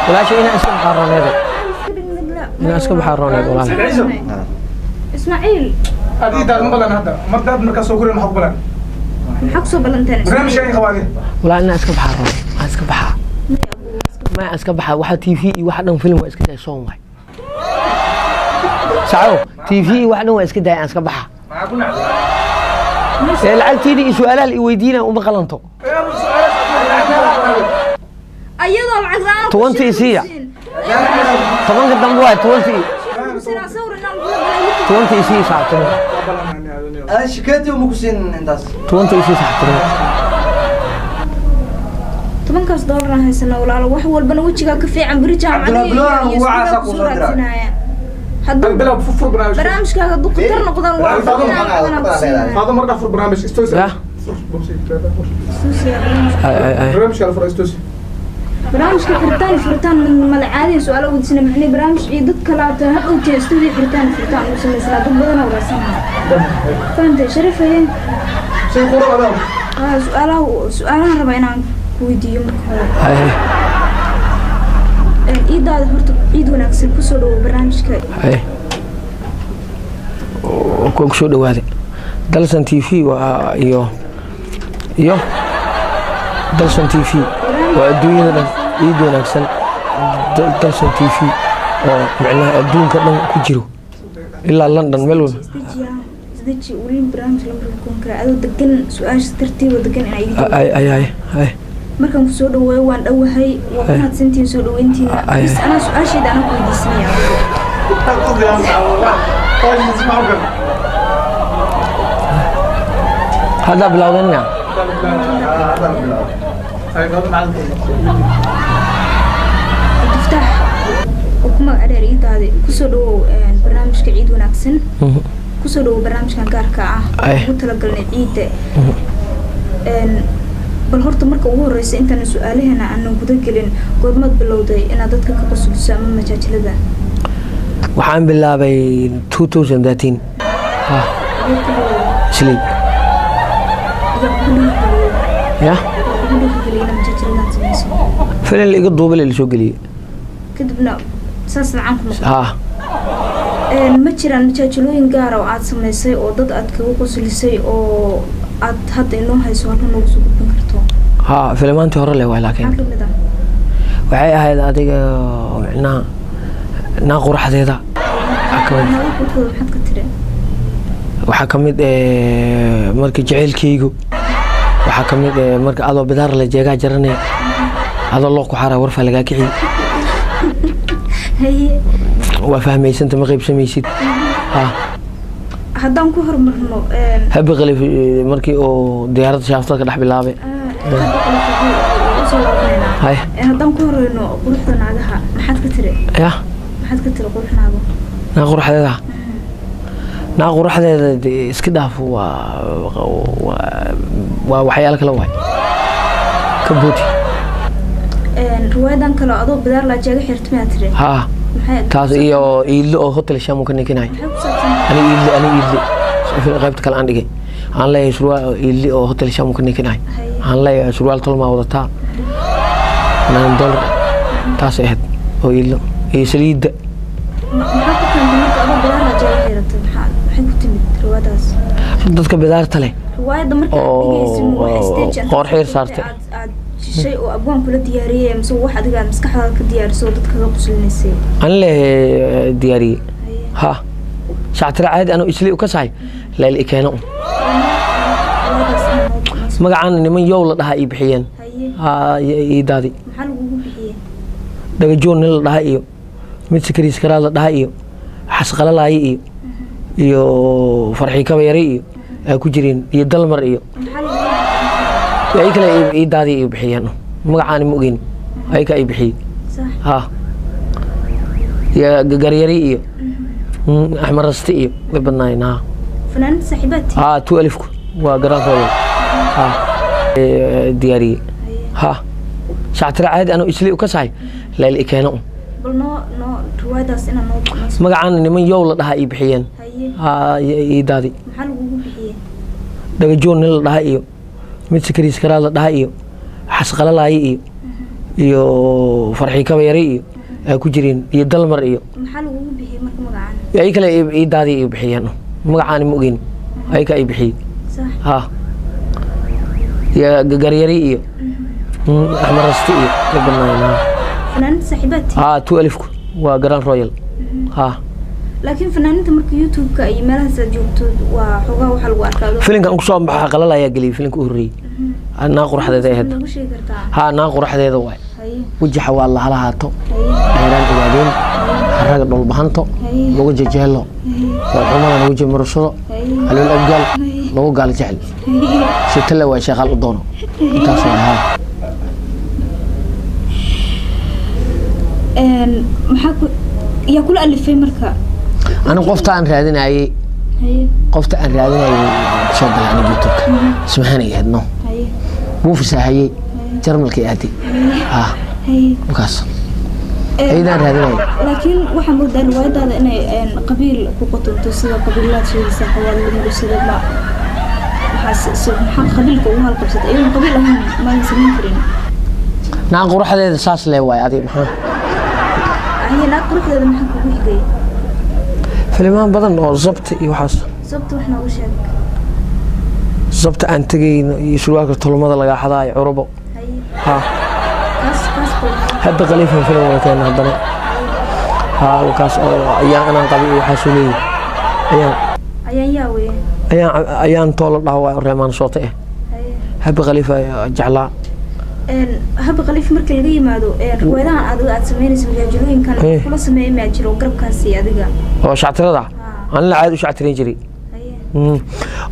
Walaasha inaa iska baxaa rooneede, inaa iska baxaa rooneed walaal. Ismaaciil, aad ii daad ma balan hadda mar daad markaa soo korin, maxaa ku balan? Maxaa kusoo ballanteen? Barnaamijka ay qabaade. Walaal, inaa iska baxaa roon, aan iska baxaa maya, aan iska baxaa. Waxa TV iyo waxa dhan film waa iska daay, soon waay saco. TV iyo waxa dhan waa iska daay, aan iska baxaa. Maxaa ku nacday? Ee lacagtiida iyo su-aalaha la i weydiinaya uma qalanto. Ayadoo lacag la-aan. 20 isiiya. 10-ka dambe waay 20. Sawir inaan kula galay. 20 isii saactimo. Ada shikeeti uma ku siin intaas. 20 isii saactimo. 10-kaas doolar aan haysana walaalo, wax walbana wejigaa ka fiican beri jaamacada Cabdulla Bilowna iyo ugu iskuulka caasaa kusoo kusoo diraa. raadsanaya. Hadduu bilow, fur barnaamij. Barnaamijkaaga hadduu khatar noqdaan waa Faado- ku siinaya. Faado markaa fur barnaamij istoos. Ya. Suusiya barnaamijka. Ay ay ay. Barnaamijka la fur istoos. Barnaamijka xiritaan furitaan mala caadiya su-aalo weydiisana macnii barnaamij iyo dad kalaata ha dhowtee studio xiritaan furitaan uu samaysnaa, dad badan oo raadsanaya, fahantay sharifaye? Shay qura adaa. Aa, su-aalaha su-aalahan rabaa inaan ku weydiiyo marka hore. Ay ay. Ciidaada horta ciid wanaagsan, kusoo dhawo barnaamijka. Ay, kuwa kusoo dhawaaday Dalsan TV waa iyo Dalsan TV waa adduunyada dhan. Ciid wanaagsan. Dalsan TV oo micnaha adduunka dhan ku jiro ilaa London meel walba. Isdejiya, isdeji, weli barnaamij lama rukun kara adoo degan, su-aasha tartiiba degan inaa iga jawaabto. Ay ay ay ay. Markaan kusoo dhaweeyo waan dhowahay, waa ku Ay. mahadsantihiin soo dhaweyntiina. Ay. Bis anaa su-aashayda anaa ku weydiisanaya. Haddaa bilowdeen miya? Cabdifataax oo ku magac dheer iidaadi, kusoo dhawow barnaamijka ciid wanaagsan, kusoo dhawow barnaamijkan gaarka ah Ay. ugu talagalnay ciidda. Bal horta marka ugu horeysa intaan su-aalaheena aanan guda gelin, goormaad bilowday inaad dadka ka qosuliso ama majaajilada? Waxaan bilaabay 2013 ha. Adoo ku bilowday? Sleep. Yaa kugu dhiirigeliyey? Ya. Yaa kugu dhiirigeliyey inaad majaajiladan sameyso? Filim la iga duubay la soo geliyey. Kadibna saas lacaan ku noqon? Ha. Ma jiraan majaajilooyin gaara oo aad sameysay oo dad aad kaga qosulisay oo aad hadda inoo hayso, halka noogu soo gudbin karto? Ha, filimaantii hore leh waay, laakiin maxaa kamid ah? Waxay ahayd adiga micnaha naa quraxdeeda waxaa ka mid. Naga quruxdooda maxaad ka tiri? Waxaa ka mid marka jaceylkaygu, waxaa ka mid marka adoo bidaar la jeegaa jaranaya, adoo loo ku xaraa warfaa lagaa kiciy. Haye. Waa fahmaysanta, ma qaybsamaysid ha. Haddaan ku horumarno Habi Qalif markii uu diyaaradda shaaftada ka dhex bilaabay. Usoo laabaneynaa. Hay. Haddaan ku horeyno quruxda naagaha, maxaad ka tiri? Ya. Maxaad ka tiri qurux naago? Naa quraxdeeda, naa quraxdeeda dee iska dhaaf, waa waxyaalo kale waay ka booti. Riwaayadan kale adoo bidaar laa jeega xirta miyaa tiri? Ha. Maxay Taas iyo iidlo oo hotel sham ka nikinay. Maxay ku saabsan? Ani iidli, ani iidli qaybta kale aan dhigay, aan leeyahay surwaal iidli oo hotel sham ka nikinay. Haye. Aan leeyahay surwaal tolmaa wadataa $9, taas ahayd oo iidlo iyo saliidda. Maxaa ku keentay marka adoo bidaar laa jeega xiratay? Maxay ku timid riwaayadaas? Dadka bidaarta leh riwaayadda marka aad oo dhigaysin wax stage aad qoor xiir aad saartay. Aad shishay oo abwaan kula diyaariyey mise wax adiga aad maskaxdaada ka diyaariso oo dadka kaga quslinaysay? Ani leeyahay diyaariyey. Haye. Ha, shactira caadi anuu isli u kasahay layl i keeno un. Riwaayadaas inaa noo Magacaana niman yow la dhahaa ii bixiyeen. Haye. Ha, ii daadi. Maxaa lagugu bixiyey? Dhagajoon nin la dhaha iyo mid sikariiskaraad la dhaha iyo xasqalalaaye iyo farxii kabayare iyo ay ku jireen iyo dalmar iyo maxaa lagugu ay kale ii daadi ii bixiyeen, magacaani ma ogeyn, ayakaa ii bixiyey. Sax. Ha, iyo garyari iyo Axmed Raste iyo way badnaayeen ha. Fanaaniinta saaxiibaad? Ha, tu alifku waa garaankooda ha diyaariyey. Haye. Ha, shactira caadi anuu isli u kasahay layl i keeno un. Bal noo riwaayadaas inaa noo Magacaana niman yow la dhahaa ii bixiyeen. Haye. Ha, ii daadi. Maxaa lagugu bixiyey? Dhagajoon nin la dhaha iyo mid sikariiskaraad la dhaha iyo xasqalalaaye iyo Iyo Farxii Kabayare iyo ay ku jireen iyo Dalmar iyo Maxaa lagugu bixiyey marka magacaan? Ay kale ii daadii ay bixiyeen magacaani, ma ogeyn, ayka ay bixiyey. Sax. Ha, iyo Garyari iyo Axmed Rasti iyo la badnaayeen. Fanaaniinta saaxiibaad tihiin? Ha, two alifku waa Grand Royal, ha. Laakiin fanaaniinta marka YouTube-ka iyo meelahaas aad joogto waa xoogaa waxaa lagu arkaa Filinkan kusoo baxa Qalal ayaa geliyay filinka u horreeyey, naa quraxdeeda ahayd. Noogu sheegi kartaa? Ha, naa quraxdeeda waay. Wajaxa waa lahala haato. Dheeraan ogaadeen haraga dhulbahanto. Lagu jejeelo xumada, lagu jemursado. Halool abgaal lagu gaal jecel shitale waa sheeqaal u doono, intaas waa, haa. Maxaa ku yaa kula alifay marka? Anigu qofta aan raadinayay qofta aan raadinayay soo galay aniga YouTube-ka Ismahanay ahayd, no. Wuu fasaahayey, Jarmalkay aaday, ha. Markaas ayadaan raadinayay. Laakiin waxaa moodaa riwaayadaada inay qabiil ku qotonto, sida qabiilaad sheegaysa, Xawaadle, Murusada. Ma maxaa maxaa qabiilka ugu halqabsatay iyagoon qabiil ahayn maadan samayn karin? Naa quraxdeeda saas lee waay, adi maxaa? Haye, naag quruxdeeda maxaa kugu xigay? Filimaan badan oo Zabta iyo waxaas. Sababta wax noogu sheeg. Zabta aan tegayno iyo surwaalka tolmada lagaa xadaayo curubo. Ha. Kaas kaas bal. Hadda Khaliifan filim wada keena haddana, ha, kaas oo ayaan anaan qabay iyo waxaasuu leeyahay ayaan. Ayaan yaa weye? Ayaan ayaan toola dhaha waay, reemaan soota eh. Habi Khaliifa jeclaa. Haba Khaliif marka laga yimaado, riwaayadahan adiga aad samaynaysa, majaajilooyinkan kula sameeyay maa jiro garabkaasi adiga? Oo shactirada anila caadi u shactirin jiray.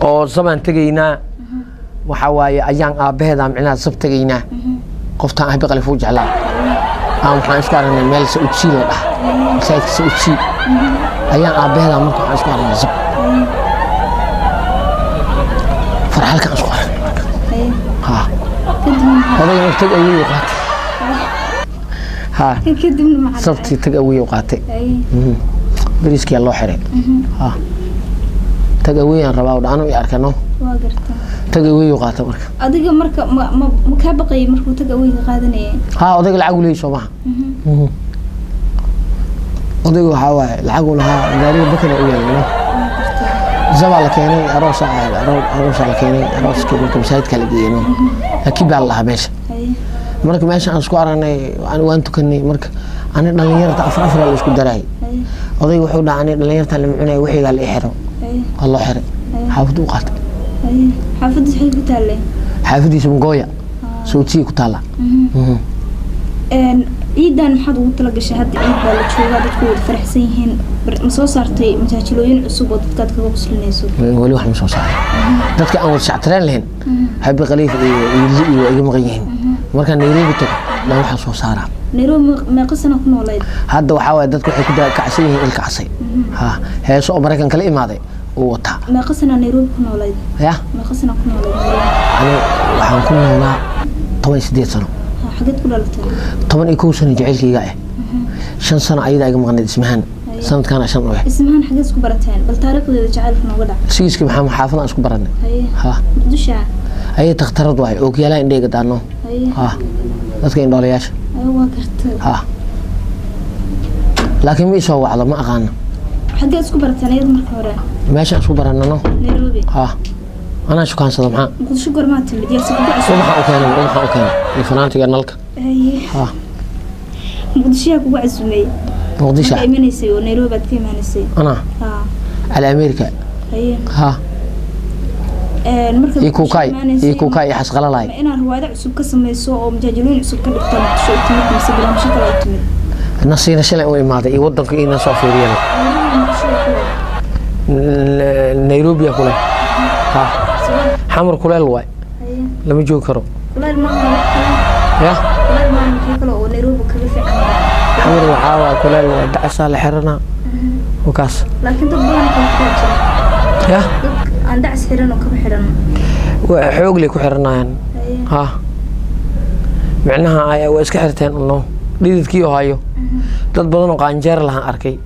Oo zabaan tegaynaa, waxaa waaye ayaan aabbaheeda micnaha zab tegaynaa, qoftaan Habi Khaliif u jeclaa aan waxaan isku aragnay meel Saudsii la dhaha, masaajidka Saudsii, ayaan aabbaheeda marka waxaan isku aragnay zab farxalkaan isku aragnay marka. Ha. Kadibna maxaa? Odayga marka tag away u qaatay, ha. Kadibna maxaa dhacay? Sabtii tag away u qaatay. Beriskiyaa loo xiray, ha, tag away aan rabaa anu i arkano. Waa gartaa. Tag away u qaatay marka. Adiga marka ma kaa baqayay markuu tag awayga qaadanayay? Ha, odayga lacag u leeyay soo maha. Odayga waxaa waaye lacag u lahaa, gaariga bakana u yaalay, no. Waa gartaa. Zabaa la keenay, aroosa aroosaa la keenay, arooskii marka masaajidkaa la geeyey, no, laakiin baa la dhahaa meesha. Marka meesha aan isku aragnay waan tukanay, marka ani dhalinyarta afar afar la isku daraay. Odayga wuxuu dhahaa ani dhalinyarta lama cunayo, wixigaa la ii xiro. Waa loo xiray, xaafaddu u qaatay. Xaafadda waxay ku taalleen? Xaafadiisa Mugooya Saudsii ku taalla. Ciidan maxaad ugu tala gashay? Hadda ciid baa la joogaa, dadku wada faraxsan yihiin. Ma soo saartay majaajilooyin cusub oo dadkaad kaga qoslinayso? Weli wax ma soo saaray. Dadka aan wada shactireen lahayn, Habi Khaliif iyo Iili iyo waa iga maqan yihiin. Markaan Nairobi tago baan waxaa soo saaraa. Nairobi meeqa sano ku noolayd? Hadda waxaa waaye dadku waxay ku kacsan yihiin ilka casay, ha, heeso oo Maraykan kala imaaday uu wataa. Meeqa sana Nairobi ku noolayd? Ya. Meeqa sana ku noolayd Nairobi? Ani waxaan ku noolaa 18 sano. Ha, xageed ku dhalatay? 11 sano jacaylkayga ah, 5 sano ayadaa iga maqnayd Ismahaan, sanadkaana 5 u ah. Ismahaan xageed isku barateen? Bal taariikhdeeda jacaylka nooga dhac. Sigiiska maxaa xaafadaan isku baranay. Ha. Muqdisho? Ayay takhtarad waay, ookiyaalaha indheyga daano. Ha, dadka indhoolayaasha. Waa gartay. Ha, laakiin ma isoo wacdo, ma aqaano. Xageed isku barateen iyada marka hore? Meeshaan isku baranano. Nairobi? Ha, anaa shukaansado maxaa. Muqdisho goormaa timid? Yaa se kugu cusub? Ubaxa u keenay, ubaxa u keenay iyo fanaantiga nalka. Ha. Muqdisho yaa kugu casumay? Muqdisho markaa imanaysay oo Nairobi aad ka imanaysay? Anaa. Cali America. Ha. Marka iyo kuukaay iyo kuukaay iyo xasqalalaay. Ma inaad riwaayado cusub ka samayso oo majaajilooyin cusub ka dhigto Muqdisho u timid mise barnaamijyo kale u timid? Nasiina shalay u imaaday iyo wadanka ina soo fiiriyana. Muqdisho kule? Nairobi kule, ha. Sabab? Xamar kuleel waay. Lama joogi karo. Kuleel maaha wax kale. Ya. Kuleel maaha, maxay kale oo Nairobi kaga fiican? Xamar waxaa waay kuleel waay, dacasaa la xiranaa wakaas. Laakiin dad badan kala xiran jira. Ya. Dad aan dacas xiran oo kaba xiran. Waa xoogley ku xiranayaan. Ha, micnaha waa iska xirteen uno dhididkii oo hayo. Dad badan oo qaanjeer lahaan arkay,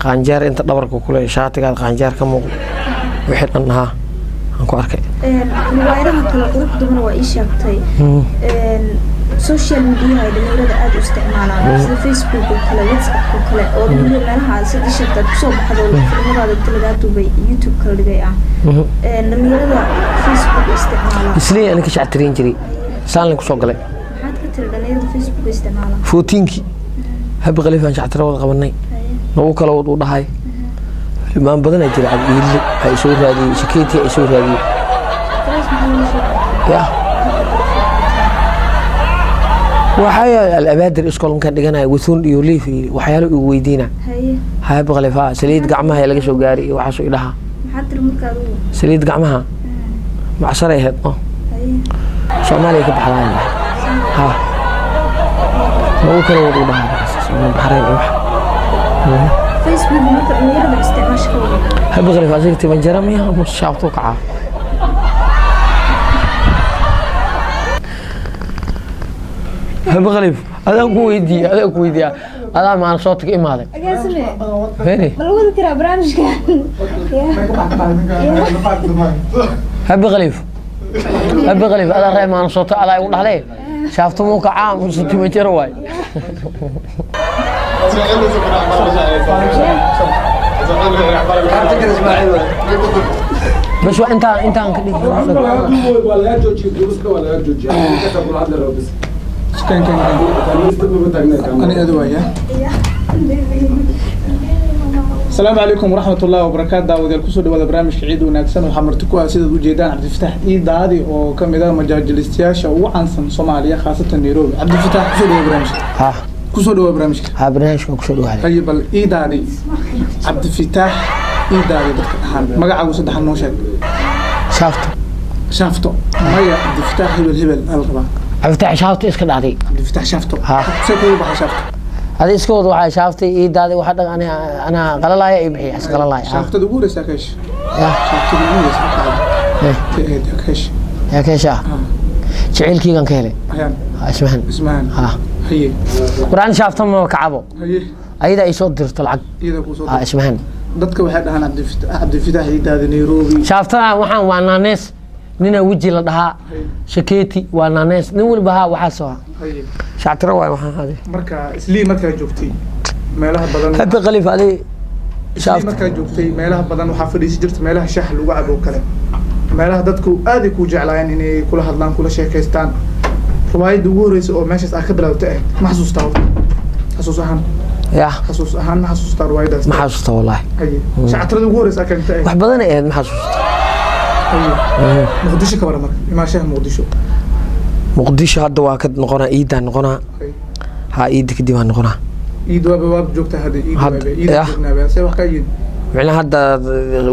qaanjeer inta dhabarka kule, shaatigaad qaanjeer ka muuqdo, wixii dhan haa aan ku arkay. Riwaayadaha kale qurux dumar waa ii sheegtay. Social media ay dhalinyarada aad u isticmaalaan, sida Facebook oo kale, WhatsApp oo kale, oo dhalinyarada meelaha sida sheegta aad kusoo baxdo, filmadaada inta lagaa duubay YouTube kala dhigay ah. Dhalinyarada Facebook isticmaala. Isliin ani ka shactirin jiray, saalin kusoo galay. Maxaad ka tiri dhalinyarada Facebook isticmaala? 14kii Habi Khaliifaan shactira wada qabanay, nagu kala wad u dhahay. Filmaan badanaa jira. Cabdiile ha isoo raadiyey, Shakeeti ha isoo raadiyey. Tiraas maxaa lagu sheegay? Ya, waxaa Alabaadir iskool markaan dhiganaya, wasuun iyo liif iyo waxyaalo igu weydiina. Habi Khaliif ha saliid gacmaha ee laga soo gaaray iyo waxaasuu idhahaa. Maxaad tiri marka adigu? Saliid gacmaha macsaray ahayd oo Soomaaliya ka baxdaa ha nagu kala wad u dhahaa markaas Baxrayn iyo wax. Facebook marka dhalinyarada isticmaasha ka wada. Habi Khaliif asiga timanjara miya ama shaabtuu kacaa? Habi Khaliif, adaan ku weydiiye, adaan ku weydiiya, adaa maana soo taga imaaday. Agaasime. Feri. Ma lagu wadi karaa barnaamijkan? Habi Khaliif, Habi Khaliif, adaa ree maana soo taga, adaa igu dhahday shaaftu muu kacaa muse timanjara waay? Artikan Ismaaciil waay. Bas waa intaan intaan ka dhigi. Waa lagaa joojiyey durusta, waa lagaa joojiyey. Inta kula hadli rabo bas. Kan kan kan. Durusta ma taagnaa kaamera. Ani adu waaya. Asalaamu calaykum waraxmat ullahi wabarakaatu. Daawadayaal, kusoo dhawaada barnaamijka Ciid Wanaagsan. Waxaa marti ku ah, sidaad ujeedaan, Cabdifatax Iidaadi oo ka mid ah majaajilistayaasha ugu caansan Soomaaliya, khaasatan Nairobi. Cabdifatax, kusoo dhawaada barnaamijka. Ha. Kusoo dhawaada barnaamijka. Ha, barnaamijkan kusoo dhawaaday. Haye, bal Iidaadi, Cabdifatax Iidaadi dadka dhahaan, magacaagu saddexan noo sheeg. Shaafto. Shaafto maya, Cabdifatax hebel hebel aa la rabaa. Cabdifatax Shaafto iska dhacday. Cabdifatax Shaafto. Ha. See kugu baxay Shaafto? Adi iska wad, waxaa shaaftay ii daaday, waxa dhan ani anaa qalalaya ii bixiya is qalalaya. Shaaftada ugu horeysaa ka hesha? Ya. Shaaftada ugu horeysaa ka hesha ahayd ka hesha? Yaa ka heshaa? Jaceylkeygan ka helay. Ayaan. Ha, Ismahan. Ismahan. Ha. Haye. War ani shaafta ma kacabo. Haye. Ayada ay soo dirto lacag. Iyada kuu soo Ha, Ismahan. Dadka waxay dhahaan Cabdifatax, Cabdifatax Iidaadi Nairobi. Shaaftada waxaan waa naanees, nina weji la dhahaa Shakeeti waa naanees, nin waliba ha waxaa soo Haye. shactiro waay waxaan hade. Marka islii markaa joogtay meelaha badan, Habi Khaliif adi islii shaafta markaa joogtay meelaha badan waxaa fadhiisi jirta meelaha shaah lagu cabo oo kale, meelaha dadku aad ay kuu jeclaayeen inay kula hadlaan, kula sheekaystaan. Riwaayadda ugu horeysa oo meeshaas aad ka bilowtay ahayd, ma xasuustaa horta? Xasuus ahaan? Ya. Xasuus ahaan ma xasuustaa riwaayaddaas? Ma xasuusta wallaahi. Haye, shactirada ugu horeysa aad keentay ahayd? Wax badan ay ahayd, ma xasuusta. Haye, Muqdisho ka waran marka, imaashaha Muqdisho? Muqdisho hadda waa ka noqonaa, iidaan noqonaa. Haye. Ha, iida kadib aan noqonaa. Iid waaba waaba joogtaa hadda iid? Hadda- waaba iid yah. joognaa, see wax kaa yihin? Micnaha hadda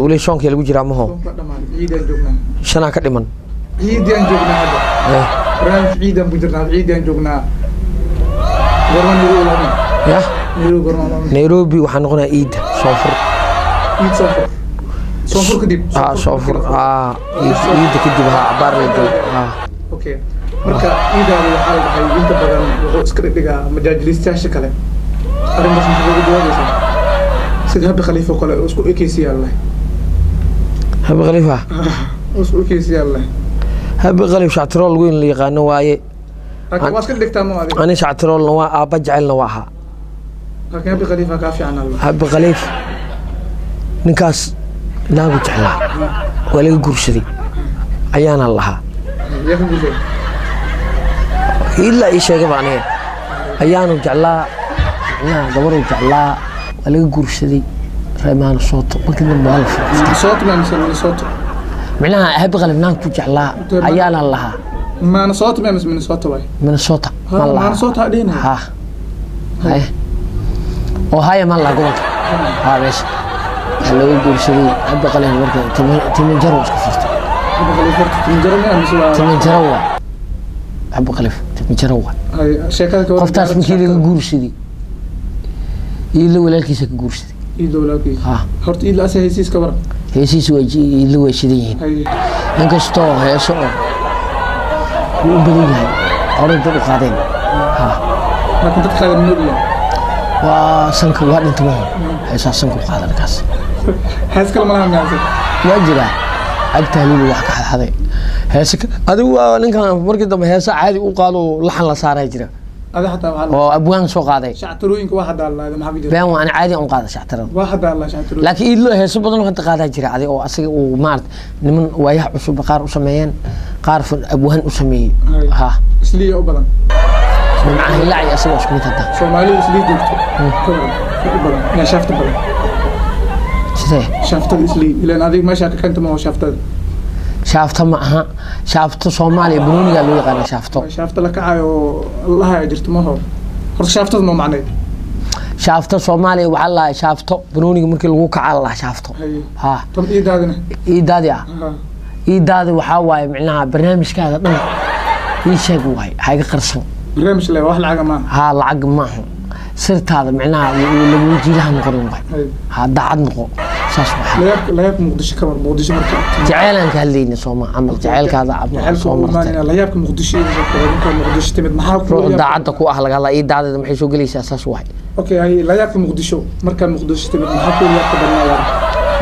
weli shoonkii lagu jiraa maho? Soonka dhamaaday, ciidaan joognaa. Shanaa ka dhiman. Ciidaan joognaa hadda. Barnaamij ciidaan ku jirnaa, ciidaan joognaa. Goorma Nairobi laaban? Yah. Nairobi goorma laaban? Nairobi waxaa noqonaa iida soonfur. Iid soonfur, soonfur kadib? Ha, soonfur ha, iida kadib ha, cabaar la joogo ha. Okay, marka Iidaadi waxaa la dhahay inta badan wuxuu iska dhigdhigaa majaajilistayaasha kale, arrintaas maxaa ugu jawaabaysaa? Sida Habi Khaliif oo kale oo isku ekeysiyaa lahay. Habi Khaliifa? Oo isku ekeysiyaa lahay. Habi Khaliif shactirool weyn la yaqaano waaye. Laakiin waa iska dhigtaa ma adiga? Ani shactiroolna waa aabba jecelna waa ahaa. Laakiin Habi Khaliifa kaa fiican alla. Habi Khaliif ninkaas naagu jeclaa, waa laga guursaday ayaana lahaa. Yaa ka guushay? Ilaa ii sheegaba aniga ayaanu jeclaa, micnaha gabaruu jeclaa, waa laga guursaday reemaana sooto, markii dambe waa la furay. Minnesota ma mise Minnesota? Micnaha Habi Khaliif naag ku jeclaa ayaana lahaa. Minnesota ma mise Minnesota waay? Minnesota ma lahaa. Minnesota ha dhihin. Ha, haye, Ohio ma laha gobolka ha, meesha waxaa looga guursaday Habi Khaliif marka timanjaro iska furtay. Habi Khaliif horta timanjaro ma mise waa? Timanjaro waa Habi Khaliif, timanjaro waa. Haye, sheekada ka waran. Qoftaas markii laga guursaday, Iidla walaalkiisa ka guursaday. Iidla walaalkiisa? Ha. Horta Iidla asa heysiis ka waran? Heesihiisa waa Iidla way shidan yihiin. Haye. Inkastoo heeso oo wuu u badan yahay horey dad u qaadeen ha. Laakiin dadka qaadan ma ogyahay. Waa sanka waa dhinta maho, heesaa sanka u qaadan kaas. Hees kale malaha miyaase? Waa jiraa, Cabdi Tahliil wax ka xadxaday. Heese adigu waa ninkan markii dambe heese caadi u qaado, laxan la saaraa jira. Adi xataa waxaa oo abwaan soo qaaday. Shactarooyinka waa hadaalaa, maxaa ku jira? Been waa, ani caadi aan u qaada shactarada. Waa hadaalaa shactarooyinka. Laakiin Iidlo heeso badan oo hadda qaadaa jira adi oo asaga uu maarata niman waayaha cusub qaar u sameeyeen, qaar abwaan u sameeyey. Hay. Ha. Isliya u badan. Nimcaha Hilaac iyo asaga waa isku mid hadda. Soomaalidu islii joogto ka u badan yaa shaafta badan? Sidee? Shaaftada islii, ilaan adiga meeshaa ka keenta ma shaaftada? Shaafto ma aha, shaafto Soomaaliya banoonigaa loo yaqaana shaafto. Shaafta la kacayo oo lahaya jirto maho. Horta shaaftada noo macnay. Shaafto Soomaaliya waxaa la lahaa shaafto banooniga markii lagu kacaa la lahaa shaafto. Haye. Ha. Tan iidaadina? Iidaadi ah. Ha. Iidaadi waxaa waaye micnaha barnaamijkaada dhan ii sheeg waay, ha iga qarsan. Barnaamij le wax lacaga maaha. Haa, lacag maaha, sirtaada micnaha lagu jiilaha noqonin waay. Haye. Ha, daacad noqo, saas waxaa. Layaabka Muqdisho kamar, Muqdisho marka Jaceylaan ka hadlayna sooma camal jaceylkaada ama jacaylka soo u martay. imaanayna layaabka Muqdisho iyo markaa Muqdisho timid, maxaa ku Ruux daacadda ku ah laga hadlaa, ii daacadda maxay soo gelaysaa? Saas waay. Okay, haye, layaabka Muqdisho markaa Muqdisho timid, maxaa ku yaabka badnaa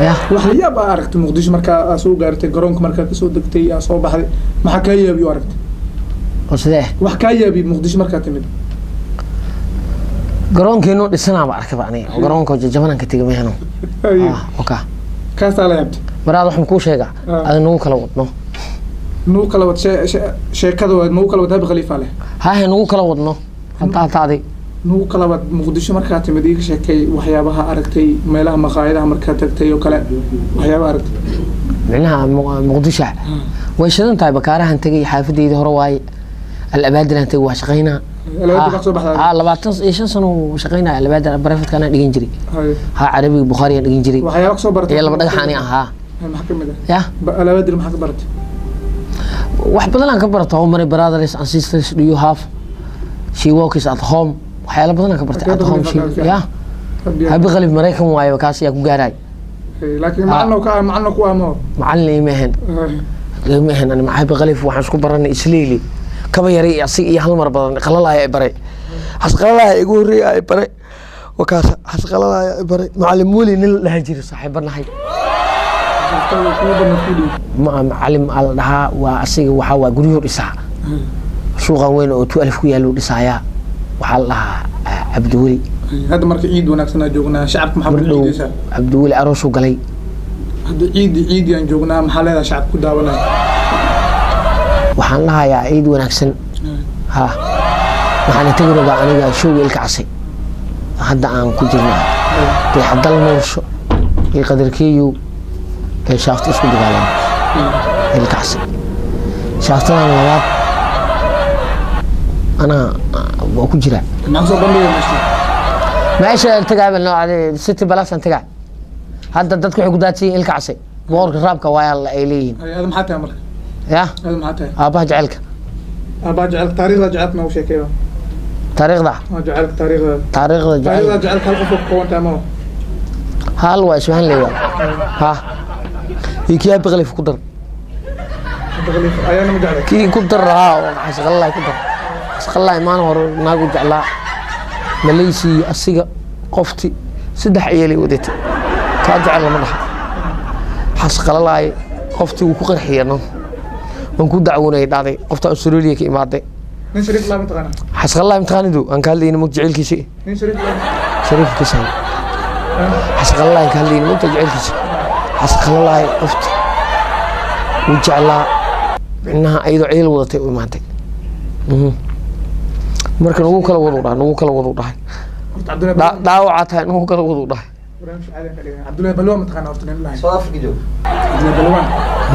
ya? Wax la yaab aa aragtay Muqdisho markaa aa soo gaartay garoonka, markaa kasoo degtay, aa soo baxday, maxaa kaa yaabiyo aragtay? Oo sidee? Wax kaa yaabiyo Muqdisho markaa timid. Garoonkeenoo dhisanaaba arkaba aniga garoonka jajabanaan ka tegay meheno. Haye. Ah, oka. Kaasaa la yaabtay? Maraad waxaan kuu sheegaa. Ah. Adi nagu kala wadno. Nagu kala wad sheekada waa nagu kala wad Habi Khalifa leh. Hahe, nagu kala wadno hadda hadda adig. Nagu kala wad. Muqdisho markaa timid, iiga sheekay waxyaabaha aragtay, meelaha maqaayadaha markaa tagtay oo kale, waxyaabaha aragtay. Micnaha Muqdisho way shidan tahay. Bakaarahan tegay, xaafadeyda hore waaye, Alabaadilan tegay, waa shaqaynaa. Alabaadir ka soo baxdaa? Ha, 25 sano uu shaqaynaya Alabaadir, private-ka anaa dhigan jiray. Haye. Ha, carabiga Bukhaariyan dhigan jiray. Waxyaaba kasoo baratay? Iyo laba dhagax ani ahaa. Maxaa kamid ah? Ya. Alabaadir maxaa ka baratay? Wax badan aan ka barata. How many brothers and sisters do you have? She works at home. Waxyaalo badan aan ka bartay. At home she, ya. Habi Khalif Maraykan waayo, kaas ayaa ku gaaray. Laakiin macalin ka macalin ku amo? Macalin ima ahayn, ima ahayn. Ani Habi Khalif waxaan isku baranay isliili kaba yaray asiga iyo hal mar badan qalalaya ay baray, xasqalalaya igu horreeya ay baray, wakaas xasqalalaya ay baray macalin Weli nin la dhahan jiray, saaxiibo nahay. Ma macalin aa la dhahaa, waa asiga waxaa waa guryuhu dhisaa, suuqan weyn oo 12 ku yaalo dhisayaa, waxaa la dhahaa Cabdiweli. Hadda marka ciid wanaagsan aan joognaa, shacabka maxaa ku Mardhow. ciidaysaa? Cabdiweli aroosuu galay. Hadda ciidi ciidi aan joognaa, maxaa leedahay shacabka ku daawanaya? Waxaan lahayaa ciid wanaagsan. Ha, waxaana tegi rabaa aniga showga Ilka Casay hadda aan ku jirnaa, Dayaxdal Nuursho iyo Qadarkeeyu ee shaafta isku dagaaleen Ilka Casay. Shaaftadan labaad anaa waa ku jiraa. Maxaa soo bandhigaya meesha? Meesha tagaaba noocade City Palace aan tagaa. Hadda dadku waxay ku daadsan yihiin Ilka Casay, boqorka raabka waaya ay leeyihiin. Haye, ada maxaa tahay marka? Ya. Ada maxaa tahay? Aabbaha jaceylka. Aabbaha jecelka, taariikhda jecelka noogu sheekeeyo. Taariikhda? Waa jecelka taariikhda. Taariikhda taariikhda jaceyl. Jecelka hal qof oo ka kooban tahay ma? Hal waa Isfahan leeyahay. Ha, iyo kii Abi Khaliif ku dar. Ayaana ma jeclay? Kii ku dar haa, oo xasqallahi ku dar. Xasqallahi maalin hore naagu jeclaa Malaysia iyo asiga qofti saddex ciyaalay wadatay, kaa jecel lama dhaha. Xasqalalaay qofti wuu ku qarxiyano, waan ku dacwoonayay dhacday qofta Australia ka imaaday. Nin Shariif laa mataqaanaa? Xasqallahi imtixaanidu aan ka hadlayna mug jaceylkiisa. Nin Shariif laa? Shariifkiisa xasqalalahi aan ka hadlayna mugta jaceylkiisa. Xasqalalahi qofta wuu jeclaa, micnaha iyadoo ciil wadatay u imaatay. Marka nagu kala wadu dhahay, nagu kala wadu dhahay. Horta Cabdullahi Dhaawacaa tahay, nagu kala wadu dhahay. Barnaamij caadi aan ka dhignay. Cabdullahi Balwaan mataqaanaa horta nin lahay? South Africa joog. Cabdullahi Balwaan.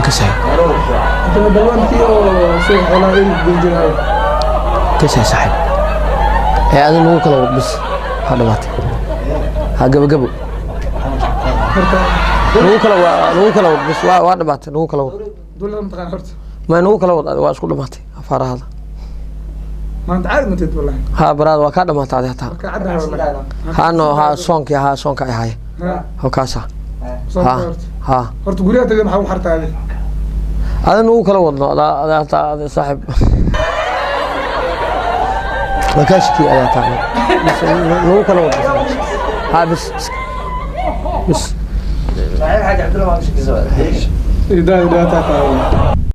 Kasay. Cabdullahi Balwaan kii oo soo xoolaha il geli jiray. Kasay saaxiib ee adi nagu kala wad bis, ha dhamaatay, ha gabagabo. Horta Nagu kala waa, nagu kala wad bis, waa dhamaatay, nagu kala wad. Dowladda mataqaanaa horta? Ma nagu kala wad, waa isku dhamaatay afaarahada. Maanta caadi matid wallahi. Ha baraad, waa kaa dhamaatay adi hataa. Marka caddahay wallahi. Ha no, ha soonkii, ha soonka ay haya. Ha. Halkaasa. Soo ha. horta. Ha. Horta guryaha tagay, maxaa u xartaa adi? Ada nagu kala wadno adaa adaa hataa adi saaxiib waa kaa shakiyay adaa taana. Bas, nagu kala wadno ha, bis bis. Xaaji Cabdullahi waa ka shakisa. Idaa dhibaataa tahay wallahi.